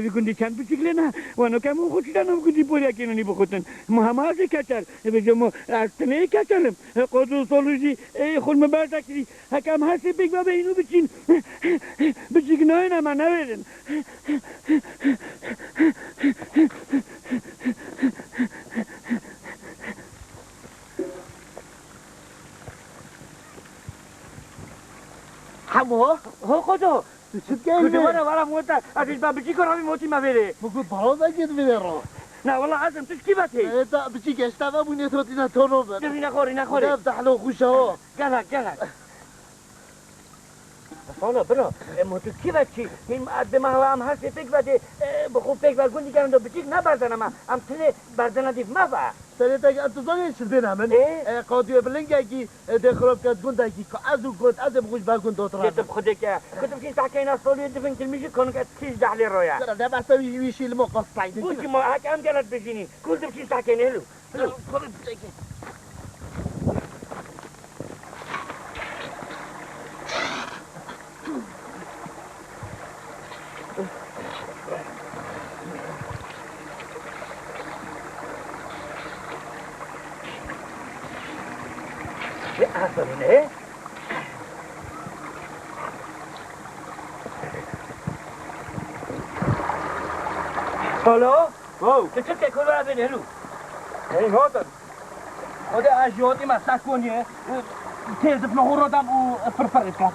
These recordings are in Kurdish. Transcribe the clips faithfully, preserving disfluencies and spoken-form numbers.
Vî gundî çend biçik lê ne. Wano ke min xwe çi dana gundî poriyekê nonî bixutin. Min hema ez ê keçel. Ê bêje min ez tinê keçel im. Ê qod û solû jî, ê, xwe min berda kirî. Heke em her sê pêk ve bêhîn û biçîn. Biçik nayên, em ê newêrin. Hemo? Ho, qod û. Tu çi dikeyî? Kudu vere, vere, mota. Ez ê ba biçîko ravî motî me vêrê. Min got, balozekê divêrê ro. Na, wela ez im, tu ji kî ve tê? Ê, ta biçîk eşta ve bûnê totîna tono bin. Rîne xwe, rîne xwe. Dev dehlo xûşa ho. Gelek, gelek. Sala, bira, e, motî kî ve çî? Hîn, e, dema hewa em her sê pêk ve dê, e, bi xwe pêk ve gundî gerin do biçîk ne berdene me. Em tinê berdene dîv me ve. Serê te, ez tu zanî çi bêne min? Ê? E, qadûyê bi lingekî, e, dê xirab ket gundekî, ku ez û gund, ez ê bi xwe ji ber gund dotirim. Yê tu bi Xwedê ke. Ku tu biçîn tahkeyna soliyê divin kilmî jî konike tîj dehlê roya. Sera de behsa wî, wî şî li mo qas peyde. Bû ki ma hek em gelek bijînîn. Kul tu biçîn tahkeyne hilo. Hilo, kul tu biçîn. Aferîn, e? Alo? Wow. Tu çi dikey, kurva bêne, hilo? Hey, hotan. Xwedê a jiyotî me sekoniye, têr difne hûro dam û firfirê dikem.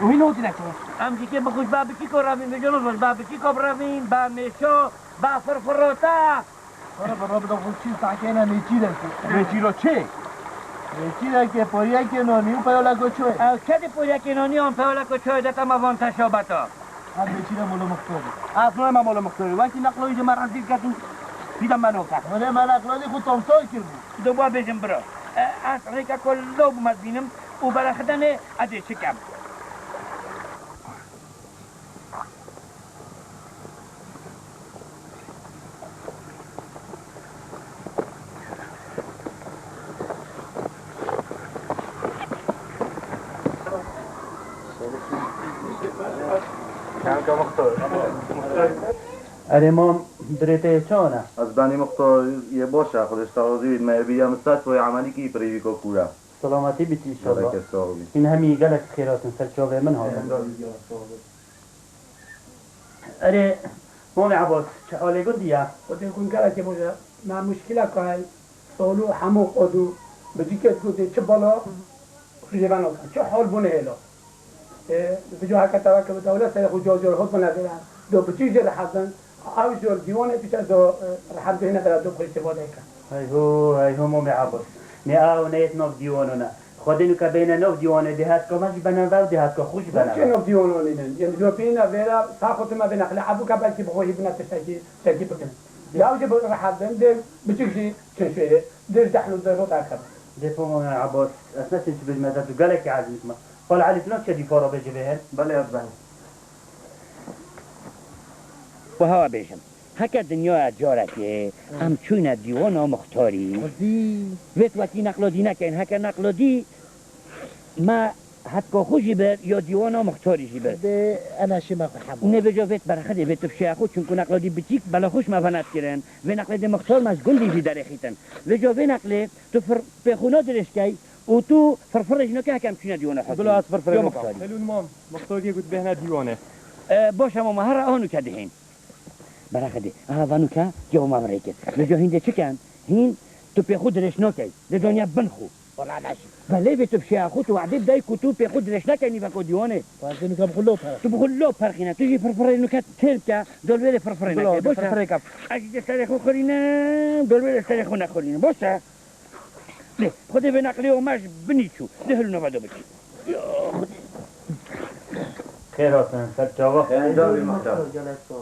Û hîn hotî neke. Em jî kê bi xwe ji ba biçîko revîn, vêca roj ba biçîko birevîn, ba mêşo, ba firfirota. Were bi Rabida xwe çî sakêne nêçîreke. Nêçîro çê? Nêçîreke poriyekê nonî û peyoleko çoyê. Ew kedê poriyekê nonî an peyoleko çoyê de tema van teşobeta. Her bêçîre molo mixtorî. Ez nayme molo mixtorî. Wekî neqloyî ji me re dîr ketin, pîda me noke. Hûn ê me neqlodî xwe tomsol kiribû. Di bo bêjim bira. E, ez rêkeko law bûme dibînim û beraxidenê ez ê çi kem. Erê mam, birê te yê çawa ne? Ez benî mixtor yê baş e, Xwedê ji te razî bît, me yê bîya min ser toyê emelî kî pirîvîko kûr e. Selametî bît înşallah. Gelekê sağ bî. Hîn hemî gelek xêrat in ser çavê min hatin. Erê, Mamê Ebas, çi halê gundî ye? Xwedê gund gelekê baş e. Me muşkileka hey, solû hemû qod û bicikê gundê çi bala, xwe jê ve nakin. Çi hal bûne hêla. Ê, vêca heke te weke bi dewlet serê xwe car car hot bine vêre. Do biçîk jê rehet bin. Ew jor dîwanê pîşe do, e, rehet bihêne vêre do xwe îstîfade ke. Hey ho, hey ho, Mamê Ebas. Ne ew neyêt nav dîwano ne. Xwedê nûke bêne nav dîwanê, dê hetka me jî bene ve û dê hetka xwe jî bene ve. Çi nav dîwano nînin? Yên dîwan pîne vêre, saxo tu me vê neqlê ebûke belkî bi xwe hî bine tiştekî, tiştekî bikin. Ya ew jî bi rehet bin, dê biçik jî çin şêrê, dê ji dehl û zero derkevin. Dê po Mamê Ebas, ez neçin çi bêjim, ez tu gelekî ezîz me. Xal Elî, tu ne çi dî para bêjî vê hin? Belê, ez benî. Wiha bêjim. Heke dinyaya carekê em çûyne dîwana muxtarî. Xwedî. Vêt wekî neqlodî nekeyn. Heke neqlodî me hetka xwe jî bir, ya dîwana muxtarî jî bir. Xwedê ena şî me xwe hemû. Nê vêca vêt berxedê, vêt tu fişeya xwe, çunku neqlodî biçîk bela xwe ji me venedikirin. Vê neqlê dê muxtar me ji gundî jî derêxîtin. Vêca vê neqlê tu fir-, pê xwe nadirêj key û tu firfirê jî nake heke em çûyne dîwana hukmî. Bila ez firfirê ya nake. Muxtarî. Helûn mam, muxtarî got bêhne dîwanê. E, baş e mama, here anûke dihên. Beraxedê. Aha, vanûke, cewma min rê kir. Vêca hîn dê çi ken? Hîn tu pê xwe dirêj nakey. Dê doniya bin xwe. Wala naşî. Belê vê tu fişeya xwe, tu we'dê bidayî ku tu pê xwe dirêj nakey nîveko dîwanê. Wazê nûke bi xwe lo perx. Tu bi xwe lo perxîne. Tu jî firfirê nûke têl bike, dolvêrê firfirê neke. Boş e. Firfirê kap. Ez jî dê serê xwe xirînim, dolvêrê serê xwe nexirînim. Boş e. Lê, Xwedê vê neqlê û me ji binî çû. Dê hilûna ve do biçî. Ya Xwedê. Xêr hatin, ser çava. Xêr hatin, muhtar. Gelek sağ ol.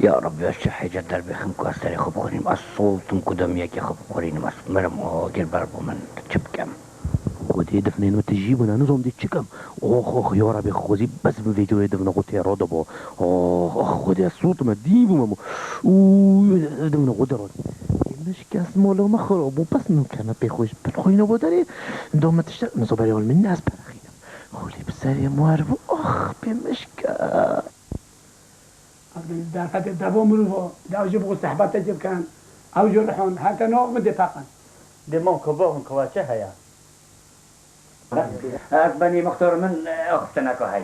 Ya Rebbi, ez çi hêce derbêxim ku ez serê xwe bixurînim, ez solt im ku demiyekê xwe bixurînim, ez mirim, agir ber bo min, çi bikim? Xwedê difnên min tijî bûne, nizom dê çi kim? Ox, ox, ya Rebbi, xwezî bes bi vê coyê difne xwe tê radibo. Ox, ox, Xwedê ez solt im, dî bûme mo. Û difne xwe de radibo. Mişke ez molo me xwe bû, bes nû keme pê xwe ji bin xwe îno bo derê, do me tiştek nizo berê hol min ne ez perexînim. Xolî bi serê me wer bû, ox, pê mişke. Derfetê devo mirov o, de ew jî bixwe sehbetekê bikin, ew jî rihon, heke nav min dê peqin. Dê mam ku bavin ku çi heye? Ez benî mixtor min, e, xiftineka hey.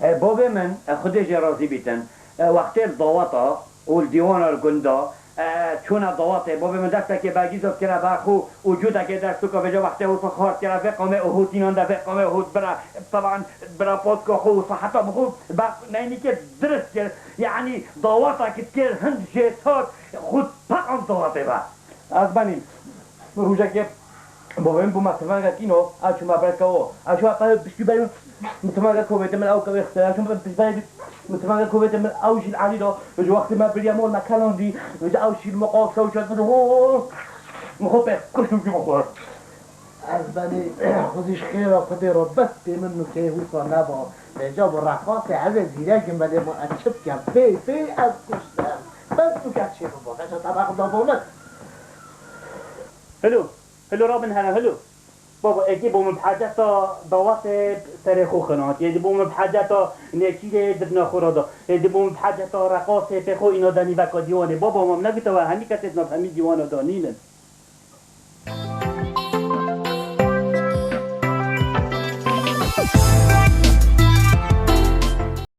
E, bavê min, e, Xwedê jê razî bîtin, e, wextê li daweta û li dîwana li gunda, e, çûne dawetê, bavê min destekê bergî zot kire ber xwe û cûdekê dest û vêca wextê hût xwar kire vê qamê û hût înan de vê qamê hût bira, teban bira potka xwe û seheta bi xwe ber neynîkê dirist kir. Yanî daweta ki kir hind jê tat xwe peqand dawetê be. Ez benî. Rojekê bavê min bû me tivengek îno, ez çûme ber kewo. Ez çûme ber piştî berî min tivengek kovête min ew kewê xiste. Ez çûme piştî berî min tivengek kovête min ew jî li elî da. Ji wextê me biriye mor me kelandî. Ji ew şîr me qas ew şer min ho. Min xwe pê kuşt û jî min xwar. Ez benî xwezî ji xêra Xwedê re bes pê min nûkeyê wisa neba. Vêca bo reqasê ez ê zîrek im, belê bo ez çi bikem? Pê, pê ez kuştim. Bes nûke çê bibo. Vêca te bexda bo min. Hilo, hilo rabin here, hilo. Baba, êdî bo min bi heceta dawetê serê xwe xinand. Êdî bo min bi heceta nêçîrê dibna xwe re da. Êdî bo min bi heceta reqasê pê xwe îna denî veka dîwanê. Baba, mam negota we hemî kesê dina hemî dîwana da nînin.